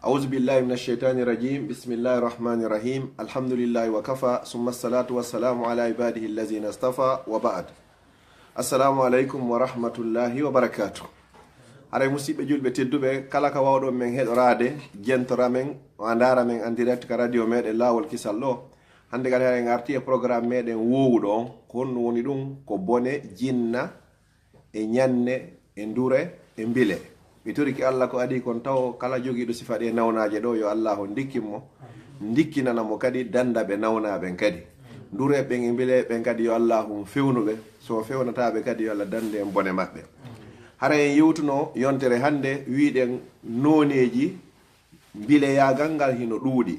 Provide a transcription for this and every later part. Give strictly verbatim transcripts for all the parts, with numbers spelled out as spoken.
أعوذ بالله من الشيطان الرجيم. بسم الله الرحمن الرحيم. الحمد لله وكفى، ثم الصلاة والسلام على عباده الذين اصطفى، وبعد. السلام عليكم ورحمة الله وبركاته. Haray, musiɓɓe julɓe tedduɓe, kala ka wawɗon men heɗoraade, jentora men, o andaara men en direct ka radio meɗen Laawol Kisal ɗo. Hannde kadi, haray, en arti e programme meɗen wowuɗo on. Ko honɗum woni ɗum? Ko bone, jinna, e ñanne, e ndure, e mbile. Mi torike Allah ko adii kon tawo, kala jogiiɗo sifa ɗe nawnaaje ɗo, yo Allahu ndikkin mo, ndikkinana mo kadi danda ɓe nawnaa ɓen kadi. Ndure ɓen e mbile ɓen kadi, yo Allahu fewnu ɓe. So fewnataa ɓe kadi, yo Allah dande en bone maɓɓe. Hara en yewtuno yontere hannde, wiɗen nooneeji mbileyaagal ngal hino ɗuuɗi.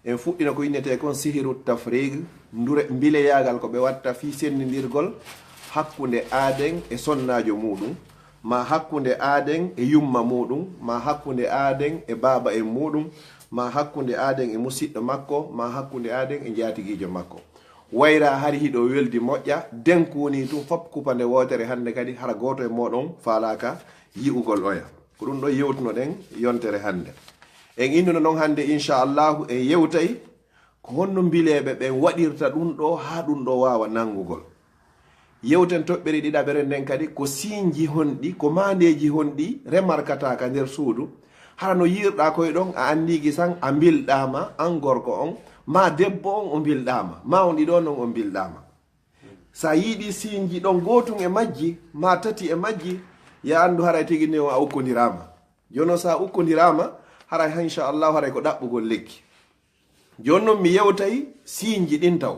En fuɗɗino ko innetee kon sihiru tafriq, ndure, mbileyaagal ko ɓe watta fii senndindirgol hakkunde aaden e sonnaajo muuɗum, maa hakkunde aaden e yumma muuɗum, maa hakkunde aaden e baaba en muuɗum, maa hakkunde aaden e musiɗɗo makko, maa hakkunde aaden e njaatigiijo makko. Wayra hari hiɗo weldi moƴƴa, denkuuni tun fop kupande wootere hannde kadi hara gooto e mooɗon faalaaka yi'ugol oya. Ko ɗum ɗo yewtunoɗen yontere hannde. En innuno non hannde, inchallahu, en yewtay ko honno mbileeɓe ɓen waɗirta ɗum ɗo haa ɗum ɗo waawa nanngugol. Yewten toɓɓere ɗiɗaɓere nden kadi, ko siinji honɗi, ko maandeeji honɗi remarkata ka nder suudu, hara no yiirɗa koye ɗon, a anndii gisan a mbilɗaama, an gorko on, maa debbo on o mbilɗaama, maa on ɗiɗo non o mbilɗaama. Sa yiiɗi siinji ɗon gootun e majji, maa tati e majji, ya anndu haray tigi ni on a ukkondiraama. Jooni non sa ukkondiraama, haray, inchallahu, haray ko ɗaɓɓugol lekki. Jooni non mi yewtay siinji ɗin taw,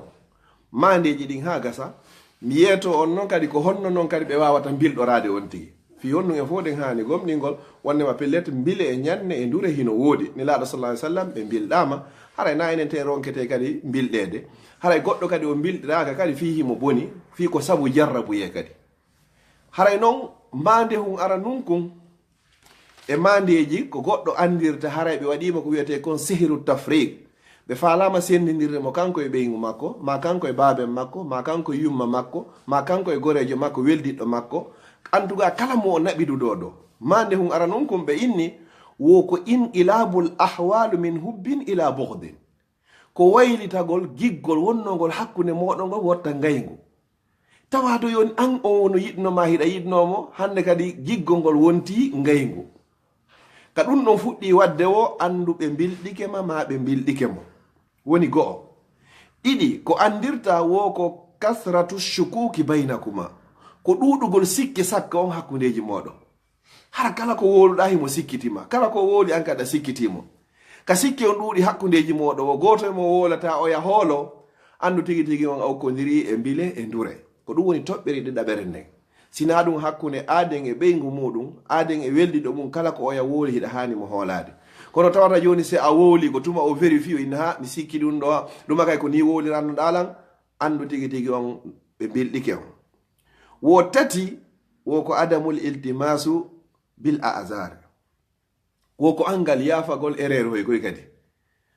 maandeeji ɗin haa gasa. Mi yeeto on non kadi ko honno non kadi ɓe waawata mbilɗoraade on tigi. Fii honɗum en fof ɗen haani gomɗingol, wonnema pellet, mbile e ñanne e ndure hino woodi. Nelaaɗo sallallahu alaihi wasallam ɓe mbilɗaama. Haray na enen ten ronketee kadi mbilɗeede. Haray goɗɗo kadi o mbilɗiraaka kadi fii himo boni, fii ko sabu jarrabuyee kadi. Haray non maande hun ara nun kun e maandeeji ko goɗɗo anndirta, haray ɓe waɗiima ko wi'etee kon sihiru tafriq. Ɓe faalaama senndindirde mo kanko e ɓeyngu makko, maa kanko e baaben makko, maa kanko e yumma makko, maa kanko e goreejo makko, weldiɗɗo makko. En tout cas, kala mo o naɓi du ɗo ɗo. Maande hun ara non kun ɓe inni, wo ko inqilabul ahwalu min hubbin ila bughdin. Ko waylitagol giggol wonnongol hakkunde mooɗon ngol wotta ngayngu. Tawa do yon an on wono yiɗno ma, hiɗa yiɗno mo, hannde kadi giggol ngol wonti ngayngu. Ka ɗum ɗon fuɗɗi waɗde wo, anndu ɓe mbilɗike ma, ma ɓe mbilɗike mo. Woni go'o. Ɗiɗi, ko anndirta wo ko kasratu shukuki baynakuma. Ko ɗuuɗugol sikke sakka on hakkundeeji mooɗon. Hara kala ko wowluɗaa himo sikkiti ma. Kala ko wowli an kadi a sikkiti mo. Ka sikke on ɗuuɗi hakkundeeji mooɗon, wo gooto e mo wowlata oya hoolo, anndu tigi tigi on a ukkondirii e mbile e ndure. Ko ɗum woni toɓɓere ɗiɗaɓere nden. Sinaa ɗum hakkunde aaden e ɓeyngu muuɗum, aaden e weldiɗo mum, kala ko oya wowli hiɗa haani mo hoolaade. Kono tawata jooni si a wowli ko tuma o vérifié o inna, "Ha, mi sikki ɗum ɗo, ɗuma kay ko ni wowlirannoɗaa lan," anndu tigi tigi on ɓe mbilɗike on. Wo tati, wo ko adamul iltimasu bil a'zar. Wo ko anngal yaafagol erreur hoy koy kadi.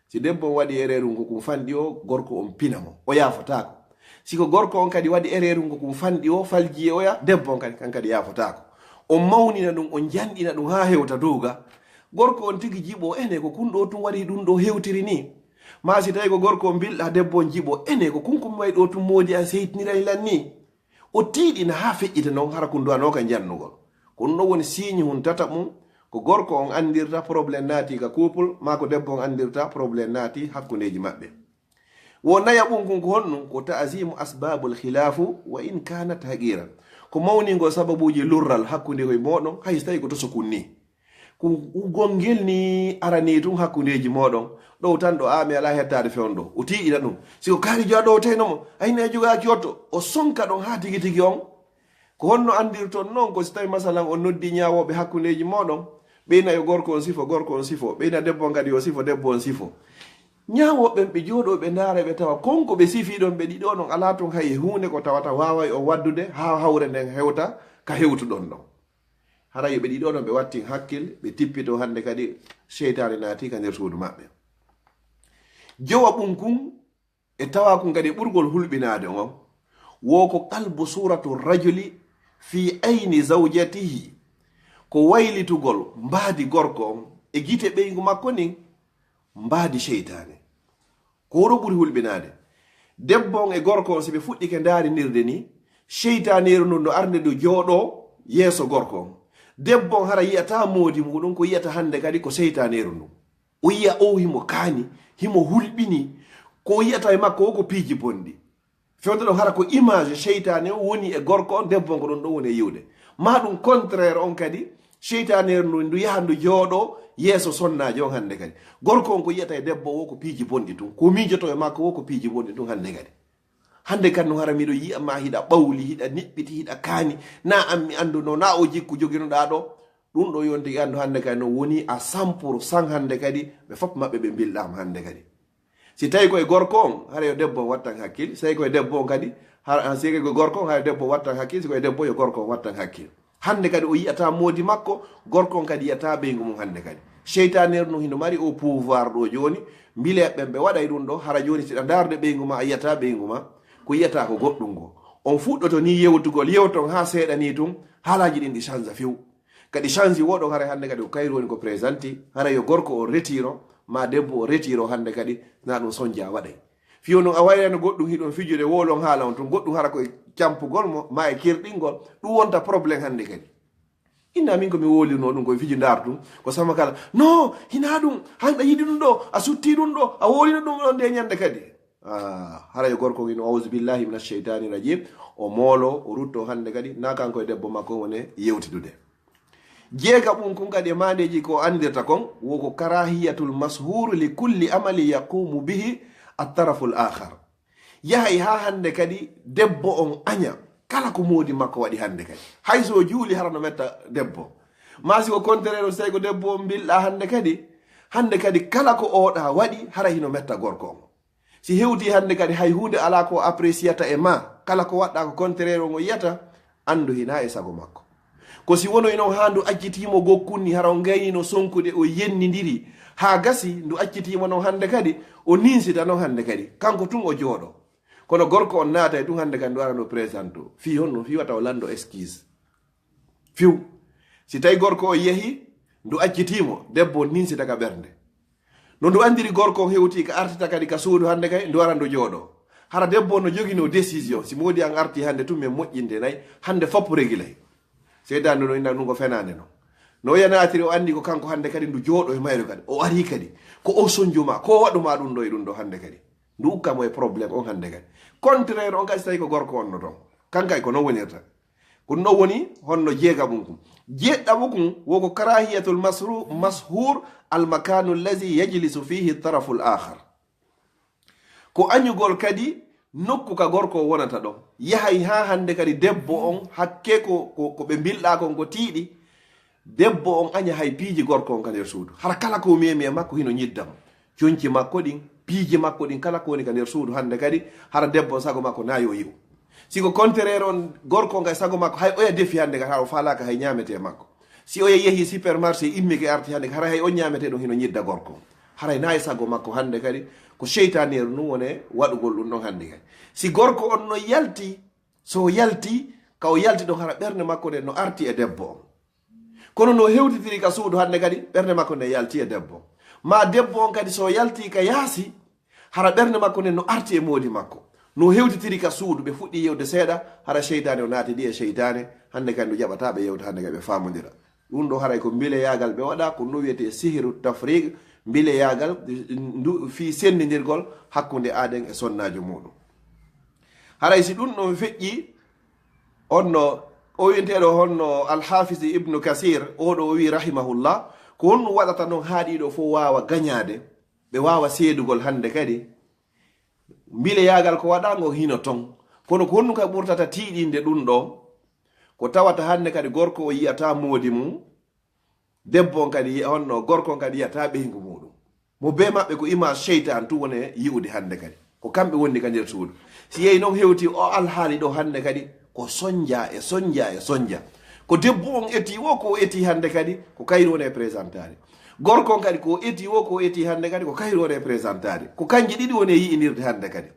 Si debbo on waɗi erreur ngu kun fanɗi o, gorko on pina mo, o yaafotaako. Si ko gorko on kadi waɗi erreur ngu kun fanɗi o, falji e oya, debbo on kadi, kan kadi yaafotaako. On mawnina ɗum, on janɗina ɗum haa hewta dow ga. Gorko on tigi jiɓo, ene ko kun ɗo tun waɗi ɗum ɗo hewtiri ni. Maa si tawi ko gorko on mbilɗa, debbo on jiɓo, ene ko kun ko mi waɗi ɗo tun moodi an seytinirani lan ni. O tiiɗina haa feƴƴita non, hara kun duwanoo ka njannugol. Ko ɗum ɗon woni siiñi hun tata mum, ko gorko on anndirta problème naati ka couple, maa ko debbo on anndirta problème naati hakkundeeji maɓɓe. Wo naya ɓum kun ko honɗum? Ko ta'zimu asbabul khilafu wa in kanat haqiran. Ko mawningol sababuuji lurral hakkunde koye mooɗon, hay so tawi ko toso kun ni. Ko ugol ngel ni arani tun hakkundeeji mooɗon. Ɗow tan ɗo a mi alaa hettaade fewndo. O tiiɗina ɗum. Si ko kaari joa ɗow teyno mo, ayne jogaa cotto. O sonka ɗon haa tigi tigi on. Ko honno anndirton non? Ko si tawi masalan on noddi ñaawooɓe hakkundeeji mooɗon, ɓeyna yo gorko on sifo, gorko on sifo, ɓeyna debbo on kadi yo sifo, debbo on sifo. Ñaawooɓe ɓe jooɗoo ɓe ndaara ɓe tawa kon ko ɓe sifii ɗon ɓe ɗiɗo non alaa ton hay huunde ko tawata waaway on waɗdude haa hawre nden hewta ka hewtuɗon ɗon. Hara yo ɓe ɗiɗo non ɓe wattin hakkil, ɓe tippito hannde kadi seytaane naati ka nder suudu maɓɓe. Jowa ɓum kun e tawa kun kadi e ɓurgol hulɓinaade on, wo ko qalbu suratu rajuli fi ayni zawjatihi, ko waylitugol mbaadi gorko on e gite ɓeyngu makko ndin mbaadi seytaane. Ko oɗo ɓuri hulɓinaade. Debbo on e gorko on, si ɓe fuɗɗike ndaarinirde ni, seytaaneeru ndun no arde ndu jooɗoo yeeso gorko on. Debbo on hara yi'ataa moodi muɗum, ko yi'ata hannde kadi ko seytaaneeru ndun. O yi'a o himo kaani, himo hulɓini. Ko o yi'ata e makko o ko piiji bonɗi. Fewndo ɗon hara ko image seytaane o woni e gorko on, debbo on ko ɗon ɗon woni e yi'ude. Ma ɗum contraire on kadi, seytaaneeru ndu, ndu yaha ndu jooɗoo yeeso sonnaajo on hannde kadi. Gorko on ko yi'ata e debbo o ko piiji bonɗi tun. Ko miijoto e makko o ko piiji bonɗi tun hannde kadi. Hannde kadi no hara miɗo yi'a ma hiɗa ɓawli, hiɗa niɓɓiti, hiɗa kaani. Na an mi annduno, na o jikku joginoɗaa ɗo. Ɗum ɗo yonti anndu hannde kadi no woni à cent pour cent hannde kadi, ɓe fof maɓɓe ɓe mbilɗaama hannde kadi. Si tawi ko e gorko on, hara yo debbo on wattan hakkil. Si tawi ko e debbo on kadi, har-, si tawi ko e gorko on, hara yo debbo on wattan hakkil. Si ko e debbo, yo gorko on wattan hakkil. Hannde kadi o yi'ata moodi makko, gorko on kadi yi'ata ɓeyngu mum hannde kadi. Seytaaneeru no hino mari o pouvoir ɗo jooni, mbile ɓen ɓe waɗay ɗum ɗo, hara jooni si ɗa ndaarde ɓeyngu ma, a yi'ata ɓeyngu ma, ko yi'ata ko goɗɗum ngo. On fuɗɗoto ni yewtugol, yewton haa seeɗa ni tun, haalaaji ɗin ɗi change few. Kadi change woɗon haray hannde kadi ko kayru woni ko présenti, haray yo gorko o retiro, ma debbo o retiro hannde kadi, na ɗum sonja waɗay. Fiyo non a wayrano goɗɗum hiɗon fijude wolon haala on tun, goɗɗum hara ko e campugol mo, ma e kirɗingol, ɗum wonta problème hannde kadi. Inna min ko mi wolirno ɗum ko e fiju ndar tun, ko sama kala, no, hina ɗum, hanɗa yiɗi ɗum ɗo, a sutti ɗum ɗo, a wolino ɗum ɗon nde ñande kadi. Ah, hara yo gorko ino, "Auzu billahi minash shaytani rajim." O moolo, o rutto hannde kadi, na kanko e debbo makko woni yewtidude. Jeega ɓum kun kadi e maandeeji ko anndirta kon, wo ko karahiyatul mashhur li kulli amali yaqumu bihi at-taraful akhar. Yahay haa hannde kadi debbo on aña kala ko moodi makko waɗi hannde kadi. Hay so o juuli hara no metta debbo. Ma si ko contraire on, si tawi ko debbo on mbilɗa hannde kadi, hannde kadi kala ko oɗa waɗi hara hino metta gorko on. Si hewti hannde kadi hay huunde alaa ko appréciata e ma, kala ko waɗɗa ko contraire on o yiyata, anndu hina e sago makko. Ko si wonoy non haa ndu accitiimo gokkun ni, hara o gaynino sonkude, o yennindiri haa gasi, ndu accitiimo non hannde kadi, o ninsita non hannde kadi. Kanko tun o jooɗo. Kono gorko on naatay tun hannde kadi ndu ara ndu présente o. Fii honno? Fii wata o lanndo excuse. Fiw. Si tawi gorko o yehi, ndu accitiimo, debbo on ninsita ka ɓernde. No ndu anndiri gorko on hewti ka artita kadi ka suudu hannde kay, ndu ara ndu jooɗo. Hara debbo on no jogino décision. Si moodi an arti hannde tun men moƴƴinde nay, hannde fop regilay. Seydaani no inna ɗum ko fenaande no. No o yanatiri o anndi ko kanko hannde kadi ndu jooɗo e mayru kadi. O ari kadi. Ko o sonjuma, ko o waɗuma ɗum ɗo e ɗum ɗo hannde kadi. Ndu ukka mo e problème on hannde kadi. Contraire on kadi si tawi ko gorko on no ton. Kankay ko non wonirta. Ko ɗum ɗon woni honno jeegaɓum kun. Jeɗɗaɓo kun wo ko karahiyatul masru-, mashhur al makanu allazi yajlisu fihi taraful akhar. Ko añugol kadi nokku ka gorko o wonata ɗon. Yahay haa hannde kadi debbo on hakke ko, ko, ko ɓe mbilɗa kon ko tiiɗi. Debbo on aña hay piiji gorko on ka nder suudu. Hara kala ko memi e makko hino ñidda mo. Conci makko ɗin, piiji makko ɗin, kala ko woni ka nder suudu hannde kadi, hara debbo on sago makko na yo yi'u. Si ko contraire on, gorko on kay sago makko, hay oya defi hannde kadi, hara o faalaaka hay ñaamete makko. Si oya yehi supermarché, immike arti hannde, hara hay on ñaamete ɗon hino ñidda gorko on. Haray na e sago makko hannde kadi, ko seytaneeru ndun woni waɗugol ɗum ɗon hannde kadi. Si gorko on no yalti, so yalti, ka o yalti ɗon hara ɓernde makko nden no arti e debbo on. Kono no hewtitiri ka suudu hannde kadi, ɓernde makko nden yalti e debbo. Ma debbo on kadi so yalti ka yaasi, hara ɓernde makko nden no arti e moodi makko. No hewtitiri ka suudu, ɓe fuɗɗi yewde seeɗa, hara seytaane o naatidi e seytaane, hannde kadi ndu jaɓata ɓe yewta hannde kadi ɓe faamondira. Ɗum ɗo haray ko mbileyaagal ɓe waɗa, ko ɗum wiyetee sihru tafriq, mbileyaagal ndu fii senndindirgol hakkunde aaden e sonnaajo muɗum. Haray si ɗum ɗon feƴƴi, onno, o wiyeteeɗo honno Alhaafis Ibnu Kasir, oɗo o wi'i rahimahullah, ko honɗum waɗata non haa ɗiɗo fof waawa gañaade, ɓe waawa seedugol hannde kadi? Mbileyaagal ko waɗaango hino ton, kono ko honɗum kadi ɓurtata tiiɗinde ɗum ɗo? Ko tawata hannde kadi gorko o yi'ata moodi mum, debbo on kadi yi'a, honno gorko on kadi yi'ata ɓeyngu muɗum. Mo bee maɓɓe ko image seytaan tun woni yi'ude hannde kadi. Ko kamɓe wondi ka nder suudu. Si yehi non hewti o alhaali ɗo hannde kadi, ko sonja e sonja e sonja. Ko debbo on eti wo ko o eti hannde kadi, ko kayru woni e présentaade. Gorko on kadi ko o eti wo ko o eti hannde kadi, ko kayru woni e présentaade. Ko kanji ɗiɗi woni e yi'inirde hannde kadi.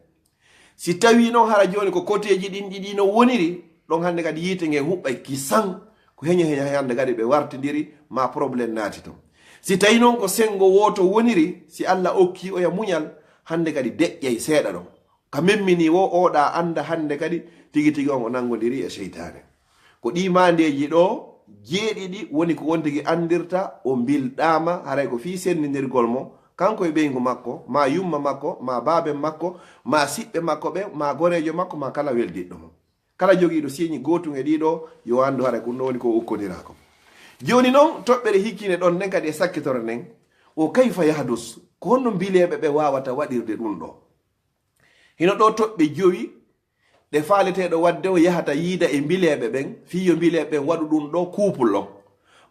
Si tawii non hara jooni ko koteeji ɗin ɗiɗi no woniri, ɗon hannde kadi yiite nge huɓɓay kisan, ko heño heño hannde kadi ɓe wartindiri, ma problème naati ton. Si tawi noon ko senngo wooto woniri, si Alla okkii oya muñal, hannde kadi deƴƴay seeɗa ɗon. Ka memmini wo oɗa annda hannde kadi tigi tigi on o nanngondirii e seytaane. Ko ɗii maandeeji ɗoo jeeɗiɗi woni ko on tigi anndirta o mbilɗaama, haray ko fii senndindirgol mo, kanko e ɓeyngu makko, maa yumma makko, maa baaben makko, maa siɓɓe makko ɓen, maa goreejo makko, maa kala weldiɗɗo mo. Kala jogiiɗo siiñi gootun e ɗii ɗoo, yo anndu haray ko ɗun ɗoo woni ko o ukkondiraa kon. Jooni non, toɓɓere hikkine ɗon nden kadi e sakkitoro nden, o kayfa yahdus, ko honno mbileeɓe ɓe waawata waɗirde ɗun ɗoo? Hino ɗoo toɓɓe jowi ɗe faaleteeɗo waɗde o yahata yiida e mbileeɓe ɓen, fii yo mbileeɓe ɓen waɗu ɗun ɗoo kuupul on.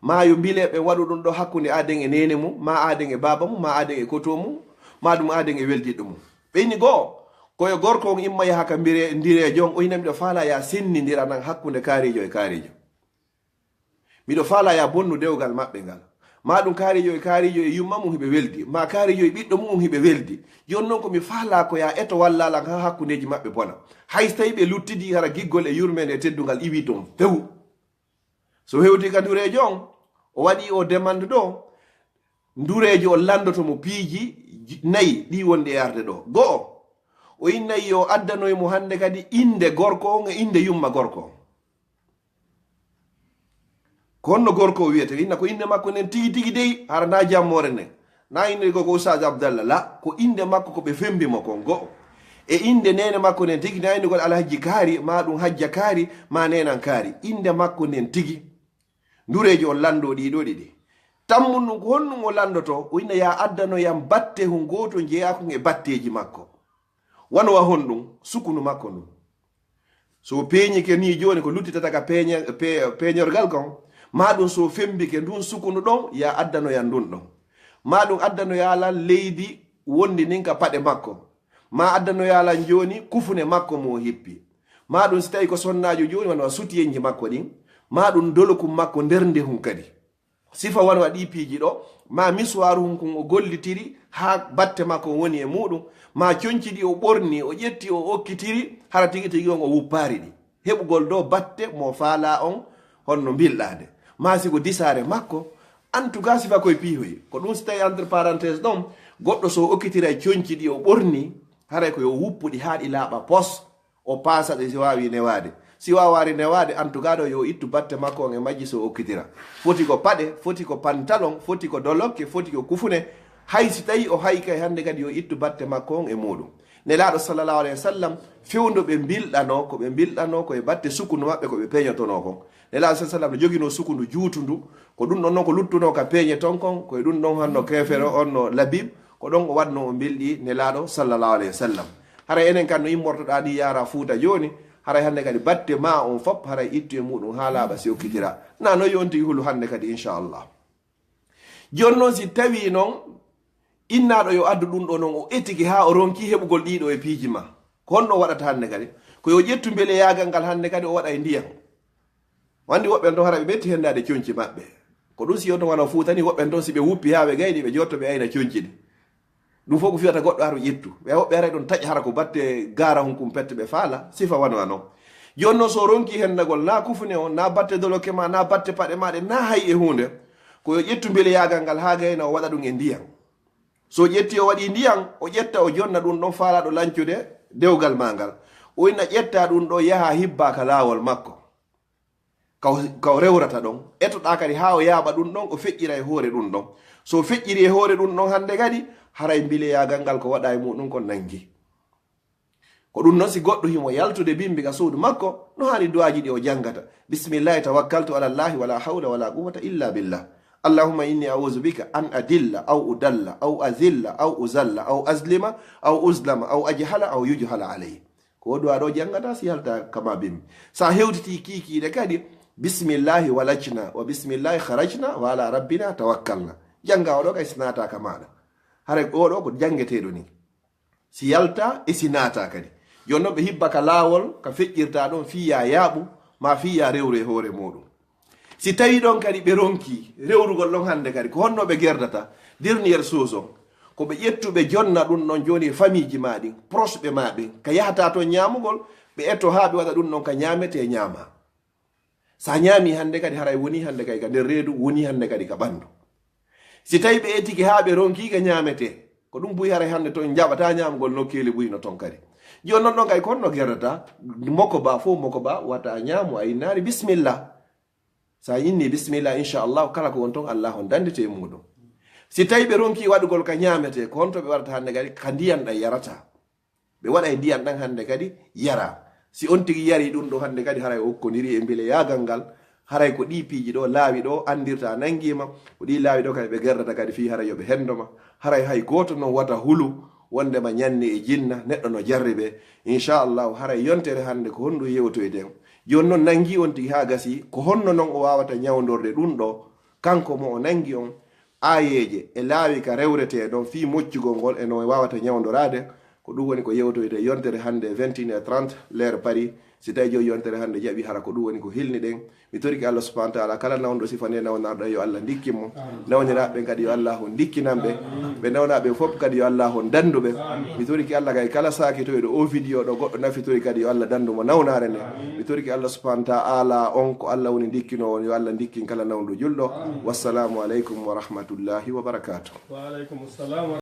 Maa yo mbileeɓe ɓen waɗu ɗun ɗoo hakkunde aaden e neene mum, maa aaden e baaba mum, maa aaden e koto mum, maa ɗun aaden e weldiɗɗo mum. Ɓe inni goo, ko yo gorko on imma yaha ka mbire-, ndireejo on, o ina miɗo faalaa ya senndindira nan hakkunde kaariijo e kaariijo. Miɗo faalaa ya bonnu dewgal maɓɓe ngal. Maa ɗun kaariijo e kaariijo e yumma mum hiɓe weldi, maa kaariijo e ɓiɗɗo mum hiɓe weldi. Jooni non ko mi faalaa ko ya eto wallaa lan haa hakkundeeji maɓɓe bona. Hay so tawii ɓe luttidii hara giggol e yurmeende e teddungal iwii ton few. So hewtii ka ndureejo on, o waɗii o demande ɗoo, ndureejo on lanndoto mo piiji j-, nayi ɗii wonɗi e arde ɗoo. Go'o, o innay yo addanoy mo hannde kadi innde gorko on e innde yumma gorko on. Ko honno gorko o wiyete? Inna ko innde makko nden tigi tigi dey, hara na jammoore nden. Na innde ko, ko Oustaz Abdallah, la, ko innde makko ko ɓe fembi mo kon go'o. E innde neene makko nden tigi, na innde ko Alhajji Kaari, maa ɗun Hajja Kaari, maa Neenan Kaari. Innde makko nden tigi. Ndureejo on lanndoo ɗii ɗoo ɗiɗi. Tammun ɗun ko honɗun o lanndotoo? O inna ya addano yam batte hun gooto jeyaa kun e batteeji makko. Wano wa honɗun? Sukundu makko ndun. So peeñike nii jooni ko luttitata ka peeñe-, pe-, peeñorgal kon, maa ɗun so fembike ndun sukundu ɗon, ya addano yam ndun ɗon. Maa ɗun addano ya lan leydi wondi ndin ka paɗe makko. Maa addano ya lan jooni kufune makko mo o hippi. Maa ɗun si tawi ko sonnaajo jooni, wano a sutiyenji makko ɗin, maa ɗun dolokun makko nder ndehun kadi. Sifa wano wa ɗii piiji ɗoo, maa misuwaaru hun kun o gollitiri haa batte makko woni e muuɗun, maa conci ɗi o ɓorni, o ƴetti, o okkitiri, hara tigi tigi on o wuppaari ɗi. Heɓugol ɗoo batte mo faalaa on honno mbilɗaade. Maa si ko disaare makko, en tout cas sifa koye piihoyi. Ko ɗun si tawi entre parenthèse ɗon, goɗɗo so okkitiray conci ɗi o ɓorni, haray ko yo wuppu ɗi haa ɗi laaɓa pos. O paasa ɗe si waawi newaade. Si waawaari newaade, en tout cas ɗoo yo ittu batte makko on e majji so okkitira. Foti ko paɗe, foti ko pantalon, foti ko dolokke, foti ko kufune. Hay si tawi o hayi kay hannde kadi yo ittu batte makko on e muuɗun. Nelaaɗo sallallahu alayhi wa sallam, fewndo ɓe mbilɗanoo, ko ɓe mbilɗanoo ko e batte sukundu maɓɓe ko ɓe peeñotonoo kon. Nelaaɗo sallallahu alayhi wa sallam no joginoo sukundu juutundu, ko ɗun ɗon non ko luttunoo ka peeñe ton kon, ko e ɗun ɗon hanno keefere on no Labib, ko ɗon o waɗnoo o mbilɗi Nelaaɗo sallallahu alayhi wa sallam. Haray enen kan no immortoɗaa ni yaara Fuuta jooni, haray hannde kadi batte maa on fop, haray ittu e muuɗun haa laaɓa si okkitira. Na no yo on tigi hulu hannde kadi, inchallah. Jooni non si tawii non innaaɗo yo addu ɗun ɗoo non, o etike haa o ronki heɓugol ɗii ɗoo e piiji maa. Ko honno o waɗata hannde kadi? Ko yo ƴettu mbeleyaagal ngal hannde kadi o waɗa e ndiyan. Wandi woɓɓen ton hara ɓe metti hendaade conci maɓɓe. Ko ɗun si on ton wano Fuuta ni, woɓɓen ton si ɓe wuppi haa ɓe gayni ɓe jotto ɓe ayna conci ɗin. Ɗun fof ko fiyata goɗɗo hara ƴettu. Ɓe woɓɓe haray ɗon taƴa hara ko batte gaara hun kun pette ɓe faala, sifa wano non. Jooni non so ronki hendagol na kufune on, na batte doloke maa, na batte paɗe maa ɗe, na hay e huunde, ko yo ƴettu mbeleyaagal ngal haa gayna o waɗa ɗun e ndiyan. So ƴetti o waɗi ndiyan, o ƴetta o jonna ɗun ɗon faalaaɗo lancude dewgal maa ngal. O inna ƴetta ɗun ɗoo yaha hibba ka laawol makko. Ka o, ka o rewrata ɗon. Etoɗaa kadi haa o yaaɓa ɗun ɗon, o feƴƴira e hoore ɗun ɗon. So feƴƴiri e hoore ɗun ɗon hannde kadi, haray mbileyaagal ngal ko waɗaa e muuɗun kon nanngi. Ko ɗun non si goɗɗo himo yaltude bimbi ka suudu makko, no haani du'aaji ɗi o janngata. Bismillahi tawakkaltu ala Allahi wala hawla wala quwwata illa billah. Allahumma inni a'udhu bika an adilla aw udalla aw azilla aw uzalla aw azlima aw uzlama aw ajhala aw yujhala alayhi. Ko o du'aa ɗoo janngata si yalta kama bimbi. Sa hewtitii kiikiiɗe kadi, bismillahi walajna, wa bismillahi kharajna, wa ala rabbina tawakkalna. Jannga o ɗoo kay si naata ka maaɗa. Haray o ɗoo ko janngeteeɗo ni. Si yalta e si naata kadi. Jooni non ɓe hibba ka laawol, ka feƴƴirta ɗon fii ya yaaɓu, maa fii ya rewru e hoore muuɗun. Si tawii ɗon kadi ɓe ronki rewrugol ɗon hannde kadi, ko honno ɓe gerdata? Dernière chose on, ko ɓe ƴettu ɓe jonna ɗun ɗon jooni e famiiji maa ɗin, proche ɓe maa ɓen, ka yahata ton ñaamugol, ɓe etto haa ɓe waɗa ɗun ɗon ka ñaametee ñaamaa. Sa ñaamii hannde kadi, haray wonii hannde kadi ka nder reedu, wonii hannde kadi ka ɓanndu. Si tawi ɓe etike haa ɓe ronki ka ñaamete, ko ɗum buy haray hannde toon jaɓata ñaamgol nokkeeli buy no toon kadi. Jooni noon ɗon kay kon no gerdata, moko ba fof moko ba wata ñaamu a innaani bismillah. Sa inni bismillah, inchallahu, kala ko won toon, Allah on dandete e muɗum. Si tawi ɓe ronki waɗugol ka ñaamete, ko honto ɓe waɗata hannde kadi ka ndiyan ɗan yarata? Ɓe waɗa e ndiyan ɗan hannde kadi yara. Si on tigi yari ɗum ɗo hannde kadi, haray o ukkondirii e mbile yaagal ngal. Haray ko ɗii piiji ɗo laawi ɗo anndirta nangiima, ko ɗii laawi ɗo kadi ɓe gerdata kadi fii haray yo ɓe henndo ma. Haray hay gooto non wata hulu wonndema ñanni e jinna, neɗɗo no jarribe. Inchallahu, haray yontere hannde ko honɗum yewtoyten? Jooni non nangi on tigi haa gasi, ko honno non o waawata ñawndorde ɗum ɗo, kanko mo o nangi on, aayeeje e laawi ka rewretee ɗon fii moccugol ngol e no o waawata ñawndoraade? Ko ɗum woni ko yewtoyte yontere hannde vingt et une heures trente, l'heure Paris. Si tawi jooni yontere hannde jaɓi, hara ko ɗum woni ko hilni ɗen. Mi toriki Allah subhanahu wa ta'ala, kala nawndo sifa nde nawnarɗo, yo Allah ndikkin mo. Nawniraaɓe ɓen kadi yo Allah on ndikkinan ɓe. Ɓe nawnaaɓe fof kadi yo Allah on dandu ɓe. Mi toriki Allah kay kala saakitoyɗo o vidéo ɗo goɗɗo nafitori kadi yo Allah dandu mo nawnaare nde. Mi toriki Allah subhanahu wa ta'ala on ko Allah woni ndikkinoowo on, yo Allah ndikkin kala nawndo julɗo. Wassalamu aleykum wa rahmatullahi wa barakatuh. Wa aleykum salam wa